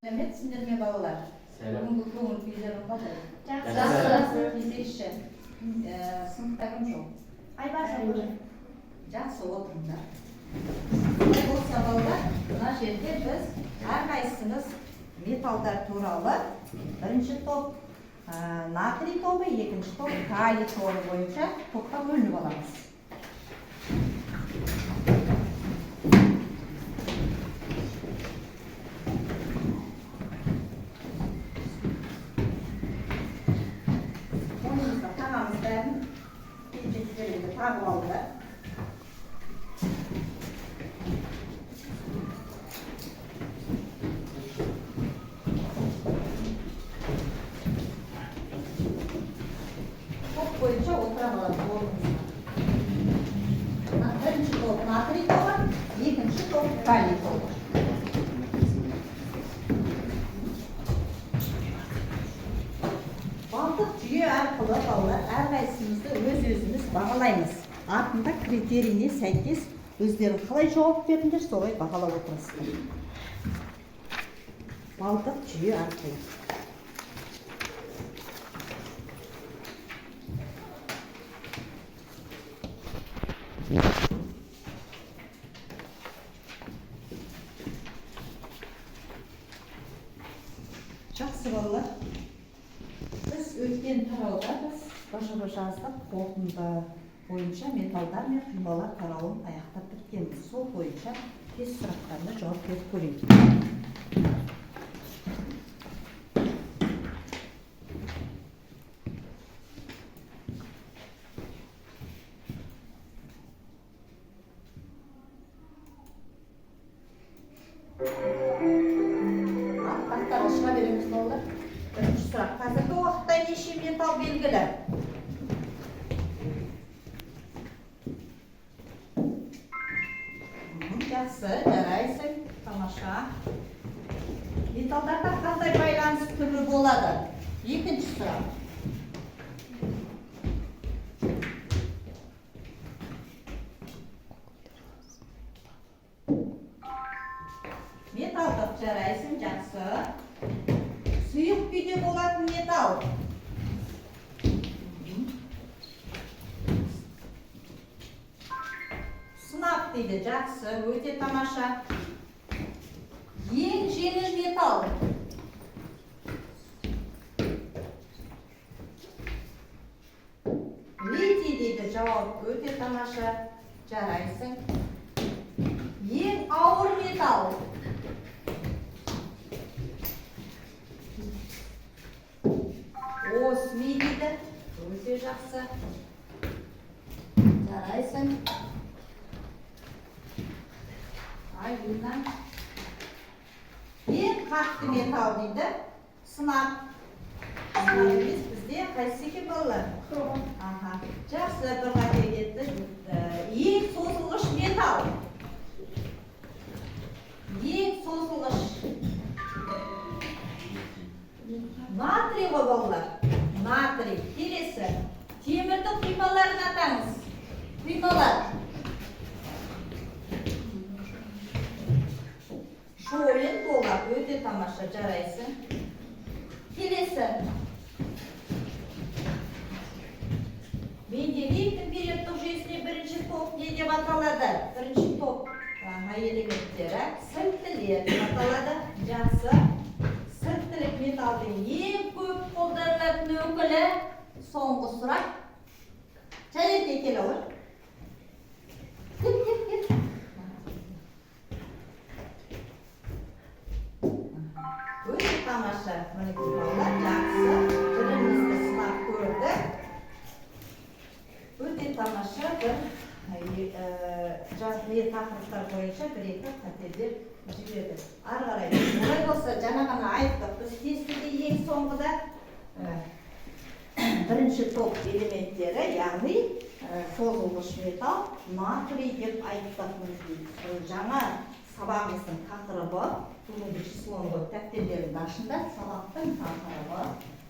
Сәлеметсіңдер ме, балалар? Сәлем. Бүгінгі көңіл күйлерің қалай? Жақсы. Десеңші. Сыныпта кім жоқ? Айбар жоқ. Жақсы, отырыңдар. Олай болса, балалар, мына жерде біз әрқайсымыз металдар туралы бірінші топ натрий тобы, екінші топ калий тобы бойынша топқа бөлініп аламыз. Мойнымызға тағамыз бәрін. Келіншектерді тағып алыңдар. Топ бойынша отыра қаламыз орнымызға. Бірінші топ натрий тобы, екінші топ калий тобы. Балдық жүйе арқылы, балалар, әрқайсымызды өз өзіміз бағалаймыз. Артында критерийіне сәйкес өздерің қалай жауап бердіңдер, солай бағалап отырасыздар. Балдық жүйе арқылы. Жақсы, балалар. Біз өткен тарауда біз БЖБ жаздық, қорытынды бойынша металдар мен құймалар тарауын аяқтап біткенбіз. Сол бойынша тест сұрақтарына жауап беріп көрейік. Ал, тақтаға шыға береміз, балалар. Бірінші сұрақ. Қазіргі уақытта неше металл белгілі? Жақсы, жарайсың, тамаша. Металдарда қандай байланыс түрі болады? Екінші сұрақ. Металдық, жарайсың, жақсы. Сұйық күйде болатын металл. Сынап дейді, жақсы, өте тамаша. Ең жеңіл металл. Литий дейді, жауап өте тамаша, жарайсың. Ең ауыр металл. Осмий дейді, өте жақсы. Жарайсың. Аюна. Ең қатты металл дейді. Сынап. Сынап емес, бізде қайсысы екен, балалар? Хром. Аха. Жақсы, бір қате кетті. Ең созылғыш металл. Ең созылғыш. Натрий ғой, балалар. Натрий. Келесі. Темірдің құймаларын атаңыз. Құймалар. Шойын болат, өте тамаша, жарайсың. Келесі. Менделеевтің периодтық жүйесіне бірінші топ не деп аталады? Бірінші топ элементтері сілтілер деп аталады. Жақсы. Сілтілік металдың ең көп қолданылатын өкілі. Соңғы сұрақ. Жанерке, келе ғой. Кел, кел, кел. Өте тамаша. Мінекей, балалар, жақсы. Білімімізді сынап көрдік. Өте тамаша бір тақырыптар бойынша бір-екі қателер жібердік. Ары қарай. Олай болса, жаңа ғана айттық. Біз тестіде ең соңғыда бірінші топ элементтері, яғни созылғыш металл натрий деп айттық. Мінекей, жаңа сабағымыздың тақырыбы, бүгінгі числоны қойып дәптерлеріңді ашыңдар. Сабақтың тақырыбы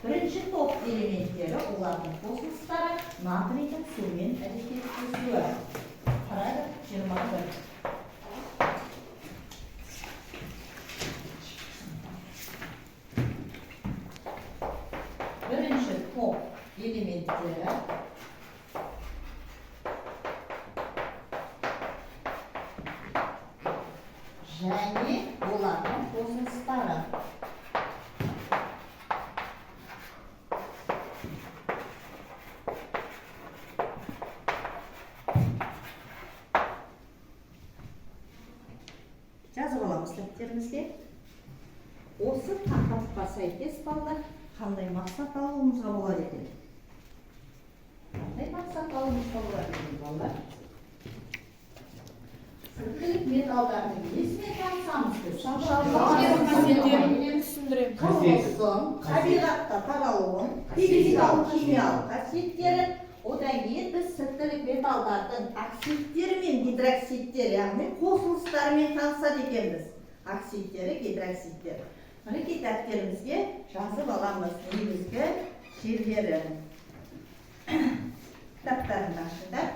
бірінші топ элементтері, олардың қосылыстары, натрийдің сумен әрекеттесуі. Параграф 21. Элементтері және олардың қосылыстары. Жазып аламыз дәптерімізге. Осы тақырыпқа сәйкес, балалар, қандай мақсат алуымызға болады екен? Қандай мақсат алуымызға болады екен, балалар? Сілтілік металдардың несімен танысамыз біз? Түсіндіремін. Құрылысын, табиғатта таралуын, физикалық, химиялық қасиеттерін, одан кейін біз сілтілік металдардың оксидтері мен гидроксидтері, яғни қосылыстарымен танысады екенбіз. Оксидтері, гидроксидтері. Мінекей, дәптерімізге жазып аламыз негізгі жерлерін. Кітаптарыңды ашыңдар.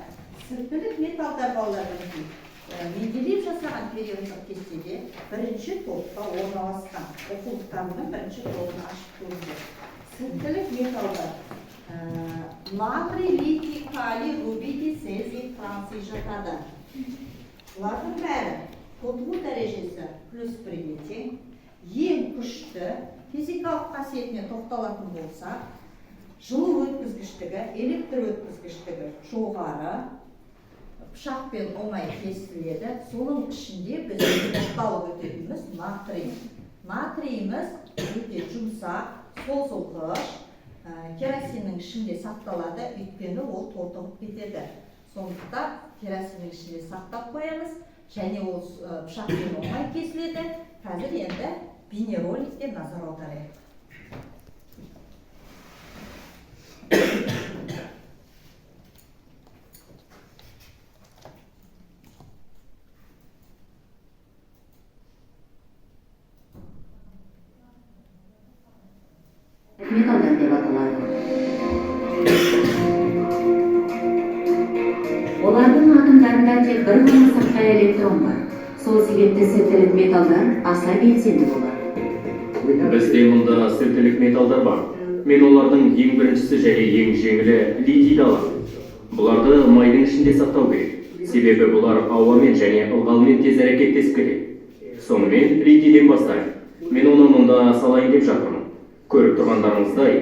Сілтілік металдар, балалар, мінекей. Менделеев жасаған периодтық кестеде бірінші топта орналасқан. Оқулықтарының бірінші тобын ашып көріңдер. Сілтілік металдар натрий, литий, калий, рубидий, цезий, франций жатады. Бұлардың бәрі тотығу дәрежесі +1-ге тең. Ең күшті физикалық қасиетіне тоқталатын болсақ, жылу өткізгіштігі, электр өткізгіштігі жоғары, пышақпен оңай кесіледі. Соның ішінде біз тоқталып өтетініміз натрий. Натрийіміз өте жұмсақ, созылғыш, керосиннің ішінде сақталады, өйткені ол тотығып кетеді. Сондықтан керосиннің ішінде сақтап қоямыз және ол пышақпен оңай кесіледі. Қазір енді бейнероликке назар аударайық. Металдар деп аталады. Олардың атомдарында тек бір ғана сыртқы электрон бар. Сол себепті сілтілік металдар аса белсенді болады. Бізде мұнда сілтілік металдар бар. Мен олардың ең біріншісі және ең жеңілі литийді аламын. Бұларды майдың ішінде сақтау керек. Себебі бұлар ауамен және ылғалмен тез әрекеттесіп кетеді. Сонымен литийден бастайық. Мен оны мұнда салайын деп жатырмын. Көріп тұрғандарыңыздай,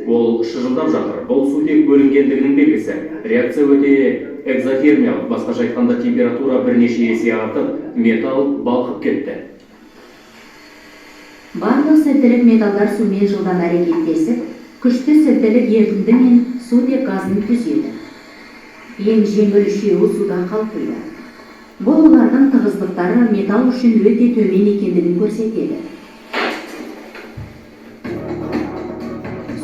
ол шыжылдап жатыр. Бұл сутек бөлінгендігінің белгісі. Реакция өте экзотермиялық, басқаша айтқанда, температура бірнеше есе артып, металл балқып кетті. Барлық сілтілік металдар сумен жылдам әрекеттесіп, күшті сілтілік ерітінді мен сутек газын түзеді. Ең жеңіл үшеуі суда қалқиды. Бұл олардың тығыздықтары металл үшін өте төмен екендігін көрсетеді.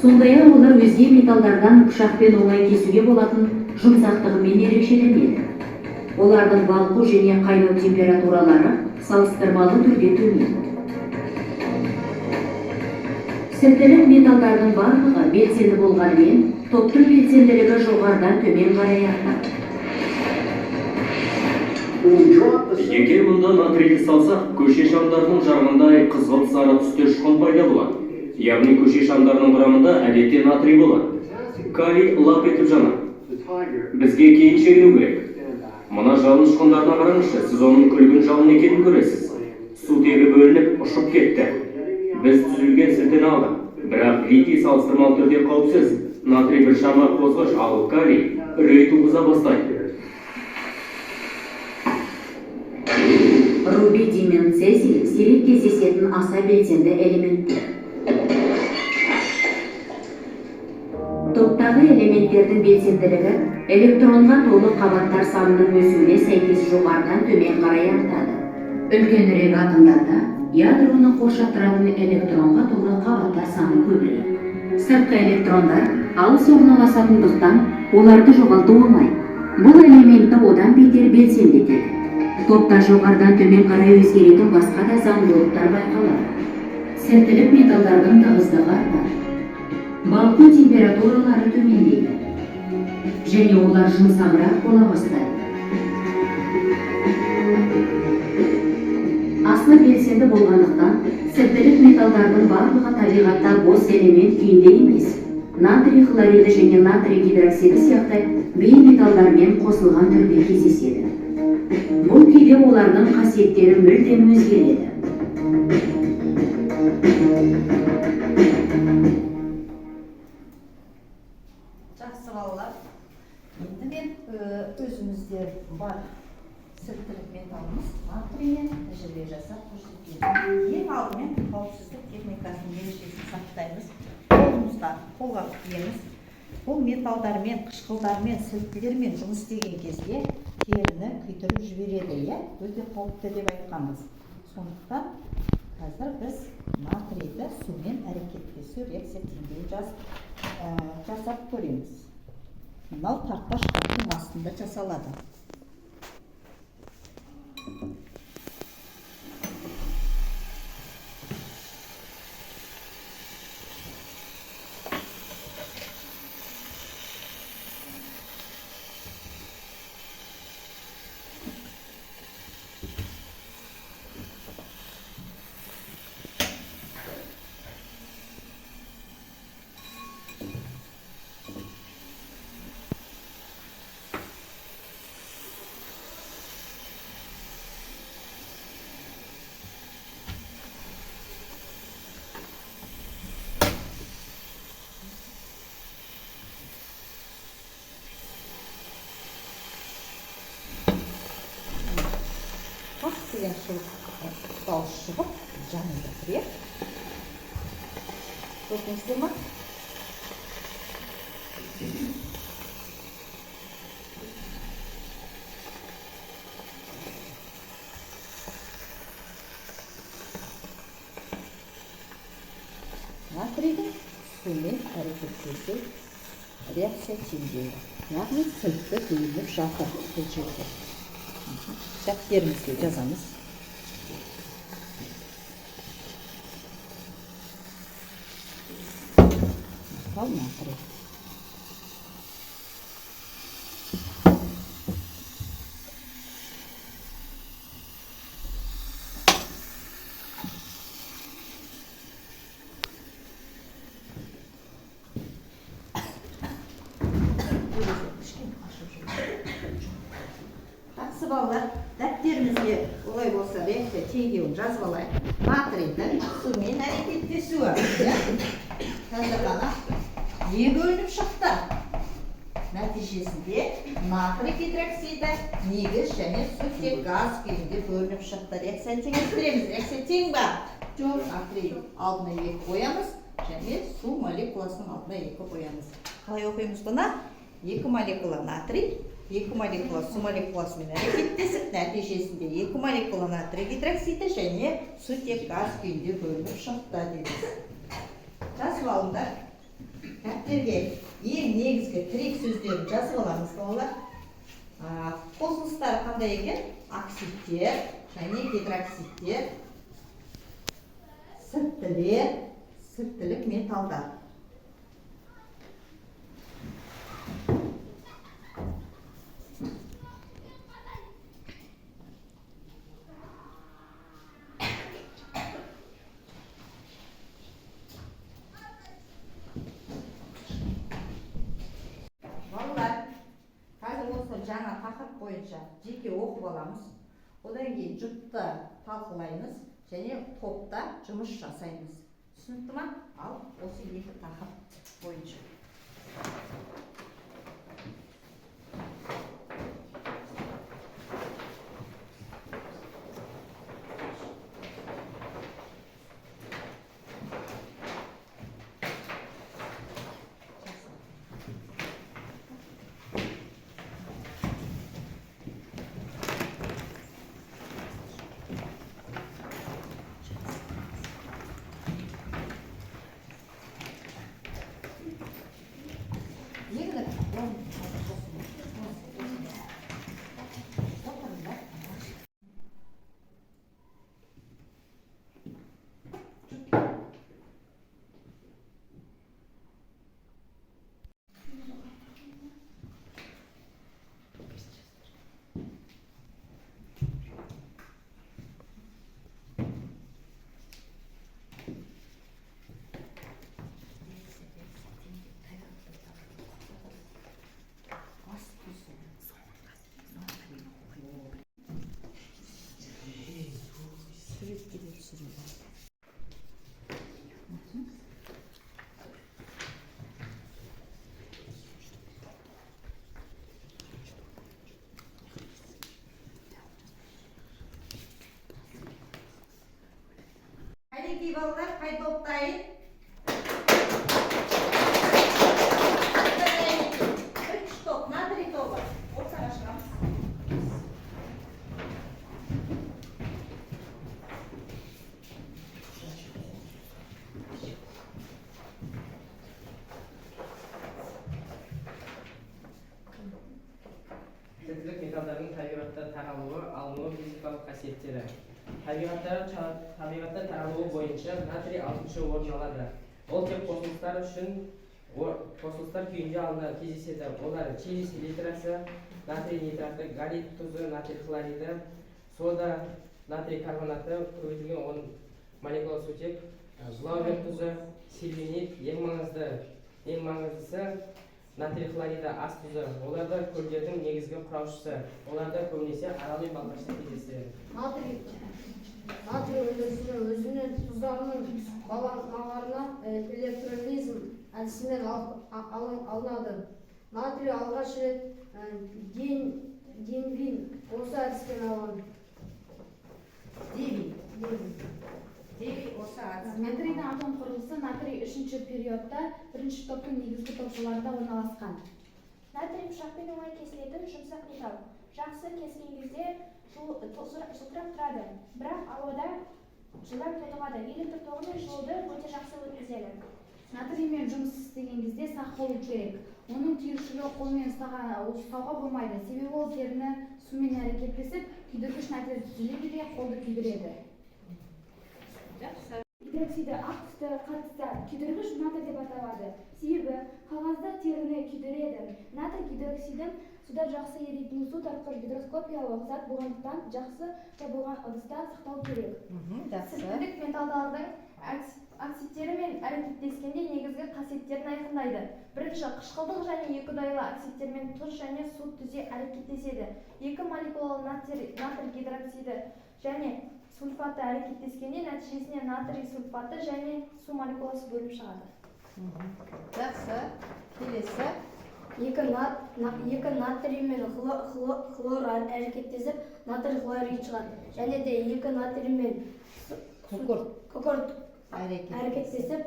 Сондай-ақ олар өзге металдардан пышақпен оңай кесуге болатын жұмсақтығымен ерекшеленеді. Олардың балқу және қайнау температуралары салыстырмалы түрде төмен. Сілтілік металдардың барлығы белсенді болғанымен, топтың белсенділігі жоғарыдан төмен қарай артады. Егер мұнда натрийді салсақ, көше шамдарының жарығындай қызғылт сары түсті ұшқын пайда болады. Яғни көше шамдарының құрамында әдетте натрий болады. Калий лап етіп жанады. Бізге кейін шегіну керек. Мына жалын ұшқындарына қараңызшы, сіз оның күлгін жалын екенін көресіз. Сутегі бөлініп, ұшып кетті. Біз түзілген сілтіні алдық. Бірақ литий салыстырмалы түрде қауіпсіз. Натрий біршама қозғыш, ал калий үрей туғыза бастайды. Рубидий мен цезий сирек кездесетін аса белсенді элементтер. Топтағы элементтердің белсенділігі электронға толы қабаттар санының өсуіне сәйкес жоғарыдан төмен қарай артады. Үлкенірек атомдарда ядроны қоршап тұратын электронға толы қабаттар саны көбірек. Сыртқы электрондар алыс орналасатындықтан, оларды жоғалту оңай. Бұл элементті одан бетер белсенді етеді. Топта жоғарыдан төмен қарай өзгеретін басқа да заңдылықтар байқалады. Сілтілік металдардың тығыздығы артады, балқу температуралары төмендейді және олар жұмсағырақ бола бастайды. Аса белсенді болғандықтан, сілтілік металдардың барлығы табиғатта бос элемент күйінде емес. Натрий хлориді және натрий гидроксиді сияқты бейметалдармен қосылған түрде кездеседі. Бұл күйде олардың қасиеттері мүлдем өзгереді. Жақсы, балалар. Енді мен өзімізде бар сілтілік металлымыз натриймен тәжірибе жасап көрсетемін. Ең алдымен қауіпсіздік техникасының ережесін сақтаймыз. Қолымызға қолғап киеміз. Бұл металдармен, қышқылдармен, сілтілермен жұмыс істеген кезде теріні күйдіріп жібереді, иә? Өте қауіпті деп айтқанбыз. Сондықтан қазір біз натрийді сумен әрекеттесу реакция теңдеуін жасап көреміз. Мынау тақта шкафтың астында жасалады. Пах деген дауыс шығып, жанып жатыр, иә? Көрдіңіздер ма? Натрийдің сумен әрекеттесу реакция теңдеуі, яғни сілті бөлініп жатыр бұл жерде. Дәптерімізге жазамыз. Металл натрий. Жақсы, балалар, дәптерімізге олай болса реакция теңдеуін жазып алайық. Натрийдің сумен әрекеттесуі, иә? Қазір ғана не бөлініп шықты? Нәтижесінде натрий гидроксиді негіз және сутек газ күйінде бөлініп шықты. Реакцияны теңестіреміз. Реакция тең ба? Жоқ. Натрий алдына 2 қоямыз және су молекуласының алдына 2 қоямыз. Қалай оқимыз бұны? 2 молекула натрий, 2 молекула су молекуласымен әрекеттесіп, нәтижесінде 2 молекула натрий гидроксиді және сутек газ күйінде бөлініп шықты дейміз. Жазып алыңдар. Дәптерге ең негізгі тірек сөздерін жазып аламыз, балалар. Қосылыстары қандай екен? Оксидтер және гидроксидтер, сілтілер, сілтілік металдар. Балалар, қазір осы жаңа тақырып бойынша жеке оқып аламыз. Одан кейін жұпты талқылаймыз және топта жұмыс жасаймыз. Түсінікті ма? Ал осы екі тақырып бойынша. Суретке де түсіреді. Кәнекей, балалар, қай топтайын? Бірінші топ, натрий тобы. Ортаға шығамыз. Сілтілік металдардың табиғатта таралуы, алынуы, физикалық қасиеттері. Табиғатта таралуы бойынша натрий алтыншы орын алады. Ол тек қосылыстар үшін қосылыстар күйінде алынады, кездеседі. Олар: чили селитрасы, натрий нитраты, галит тұзы, натрий хлориді, сода, натрий карбонаты, көбейтілген 10 молекула сутек, глаубер тұзы, сильвинит, ең маңыздысы натрий хлориді, ас тұзы. Олар да көлдердің негізгі құраушысы. Оларда көбінесе Арал мен Балқашта кездеседі. Натрий өндірісіне өзінің тұздарының баламаларына электролиз әдісімен алынады. Натрий алғаш рет Денвин осы әдіспен алған. Деви. Денвин. Деви осы әдіспен. Натрийдің атом құрылысы: натрий үшінші периодта бірінші топтың негізгі топшаларында орналасқан. Натрий пышақпен оңай кесілетін жұмсақ металл. Жақсы кескен кезде жылтырап тұрады, бірақ ауада жылдам тотығады. Электр тоғы мен жылуды өте жақсы өткізеді. Натриймен жұмыс істеген кезде сақ болу керек. Оның түйіршігі қолмен ұстауға болмайды, себебі ол теріні сумен әрекеттесіп, күйдіргіш натрий түзіле келе қолды күйдіреді. Жақсы. Гидроксиді ақ түсті қатты зат, күйдіргіш натрий деп аталады. Себебі қағазды, теріні күйдіреді. Натрий гидроксидін суда жақсы еритін, су тартқыш гидроскопиялық зат болғандықтан, жақсы жабылған ыдыста сақтау керек. Жақсы. Сілтілік металдардың оксидтерімен әрекеттескенде негізгі қасиеттерін айқындайды. Бірінші, қышқылдық және екіұдайлы оксидтермен тұз және су түзе әрекеттеседі. Екі молекулалы натрий гидроксиді және сульфаты әрекеттескенде нәтижесінде натрий сульфаты және су молекуласы бөлініп шығады. Жақсы. Келесі. Екі натрий мен хлор әрекеттесіп, натрий хлорид шығады. Және де екі натрий мен Күкірт. күкірт Әрекет. әрекеттесіп,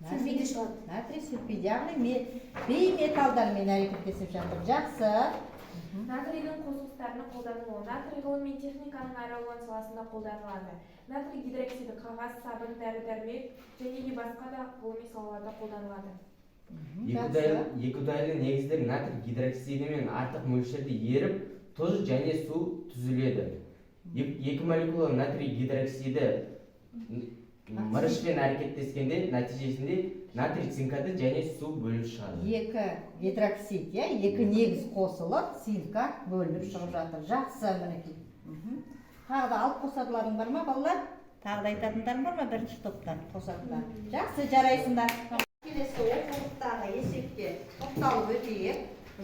сульфиді шығады. Натрий сульфид, яғни бейметалдармен әрекеттесіп жатыр. Жақсы. Натрийдің қосылыстарының қолданылуы. Натрий ғылым мен техниканың әр алуан саласында қолданылады. Натрий гидроксиді қағаз, сабын, дәрі-дәрмек және де басқа да ғылыми салаларда қолданылады. Жақсы. Екіұдайлы негіздер натрий гидроксидімен артық мөлшерде еріп, тұз және су түзіледі. Екі молекула натрий гидроксиді мырышпен әрекеттескенде нәтижесінде натрий цинкаты және су бөлініп шығады. Екі гидроксид, иә, екі негіз қосылып, цинкат бөлініп шығып жатыр. Жақсы, мінекей. Тағы да алып қосатыларың бар ма, балалар? Тағы да айтатындарың бар ма бірінші топтан қосатындар? Жақсы, жарайсыңдар. Келесі оқулықтағы есепке тоқталып өтейік.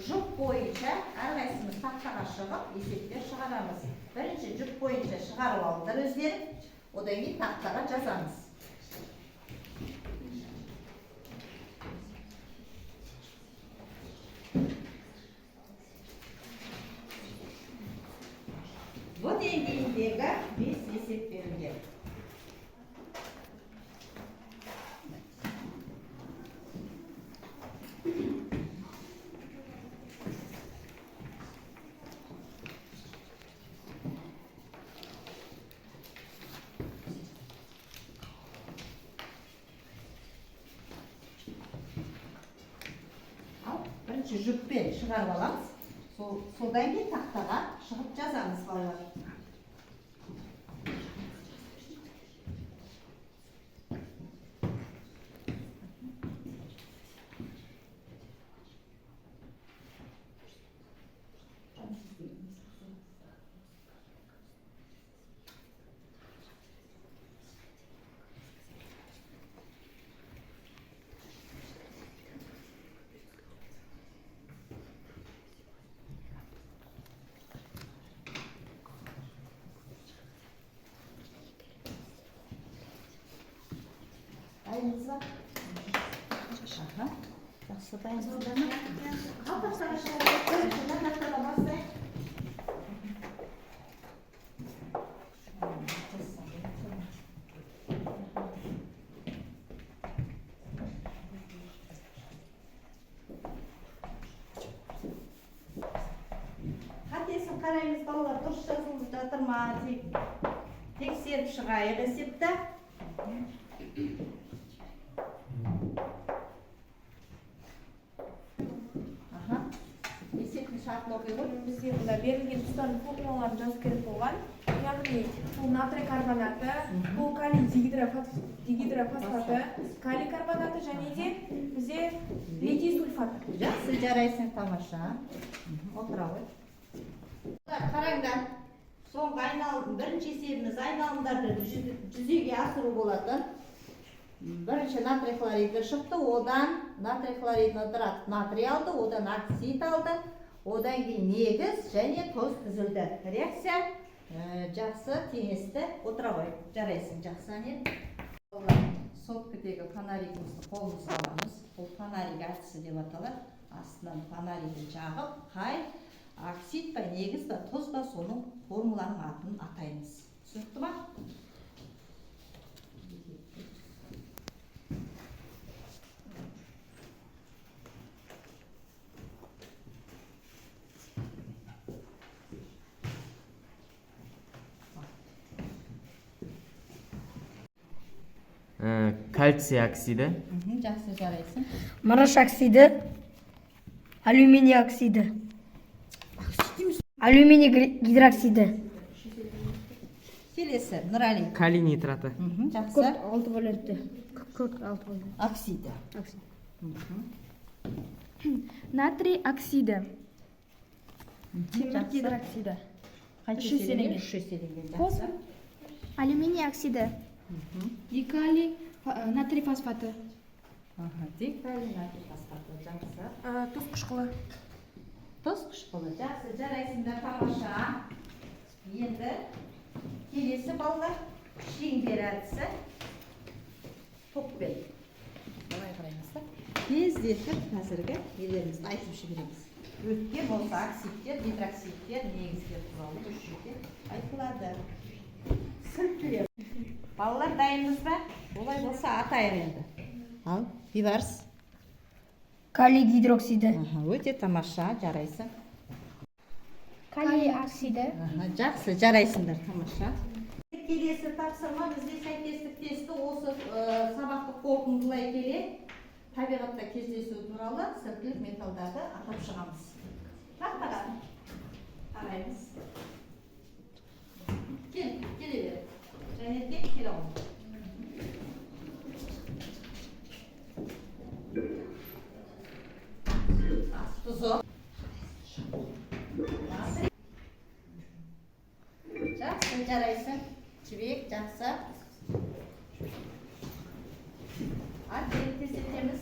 Жұп бойынша әрқайсымыз тақтаға шығып, есептер шығарамыз. Бірінші жұп бойынша шығарып алыңдар өздерің, одан кейін тақтаға жазамыз. Бұл деңгейіндегі бес есеп берілген. Ал бірінші жұппен шығарып аламыз. Содан кейін тақтаға шығып жазамыз, балалар. Дайынбыз ба? Аха. Жақсы, дайынсыздар ма? Ал, тақтаға шығайық. Мына тақтадан бастайық. Қатесін қараймыз, балалар, дұрыс жазылып жатыр ма тек тексеріп шығайық есепті. Аха, есептің шартын оқи ғой. Бізге мұнда берілген тұздардың формулаларын жазу керек болған. Яғни бұл натрий карбонаты, бұл калий дигидрофосфаты, калий карбонаты және де бізде литий сульфаты. Жақсы, жарайсың, тамаша. Отыра ғой. Қараңдар, соңғы айналым, бірінші есебіміз айналымдарды жүзеге асыру болатын. Бірінші натрий хлориді шықты, одан натрий хлоридін ыдыратып натрий алды, одан оксид алды, одан кейін негіз және тұз түзілді. Реакция жақсы теңесті. Отыра ғой, жарайсың, жақсы, Әнел. Соткідегі фонаригімізді қолымызға аламыз. Бұл фонарик әдісі деп аталады. Астынан фонаригін жағып, қай оксид па, негіз ба, тұз ба, соның формуланың атын атаймыз. Түсінікті ма? Кальций оксиді. Жақсы, жарайсың. Мырыш оксиді, алюминий оксиді, алюминий гидроксиді. Келесі, Нұрали. Калий нитраты. Жақсы. Күкірт алты валентті. Күкірт алты валентті. Оксиді. Оксид. Натрий оксиді. Темір Жақсы. гидроксиді. Қанша Үш еселенген? еселенген. Үш еселенген. Жақсы. Фосфор. Алюминий оксиді. Дикалий натрий фосфаты. Аха, дикалий натрий фосфаты. Жақсы. Тұз қышқылы. Тұз қышқылы. Жақсы, жарайсыңдар, тамаша. Енді келесі, балалар, шеңбер әдісі топпен. Былай қараймыз да. Тездетіп қазіргі нелерімізді айтып жібереміз. Өткен осы оксидтер, гидроксидтер, негіздер туралы осы жерде айтылады. Сілтілер. Балалар, дайынбыз ба? Олай болса атайық енді. Ал, Бейбарыс. Калий гидроксиді. Аха, өте тамаша, жарайсың. Калий оксиді. Аха, жақсы, жарайсыңдар, тамаша. Келесі тапсырма бізде сәйкестік тесті. Осы сабақты қорытындылай келе табиғатта кездесу туралы сілтілік металдарды атап шығамыз. Тақтаға қараймыз. Кел, келе бер. Жанерке, келе ғой. Ас тұзы. Жақсы, жарайсың. Жібек, жақсы. Ал, тездетеміз.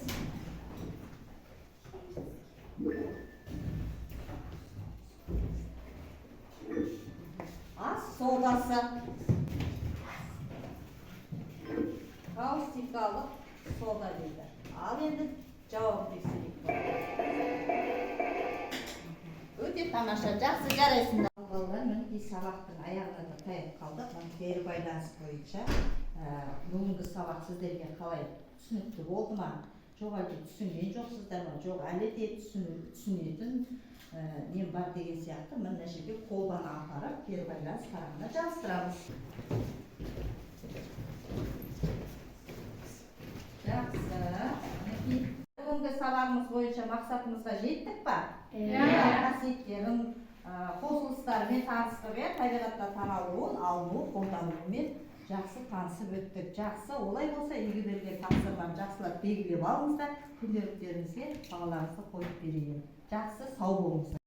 Ас содасы. Каустикалық сода дейді. Ал енді жауап тексерейік. Өте тамаша, жақсы, жарайсыңдар. Балалар, мінекей сабақтың аяғына да таяп қалдық. Мына кері байланыс бойынша бүгінгі сабақ сіздерге қалай, түсінікті болды ма? Жоқ әлде түсінген жоқсыздар ма? Жоқ әлі де түсінетін нем бар деген сияқты мына жерге қолдан апарып кері байланыс парағына жабыстырамыз. Жақсы. Мінекей бүгінгі сабағымыз бойынша мақсатымызға жеттік па? Иә. Қасиеттерін, қосылыстарымен таныстық, иә, табиғатта таралуын, алынуы, қолданылуымен жақсы танысып өттік. Жақсы, олай болса үйге берілген тапсырманы жақсылап белгілеп алыңыздар, күнделіктеріңізге бағаларыңызды қойып берейін. Жақсы, сау болыңыздар.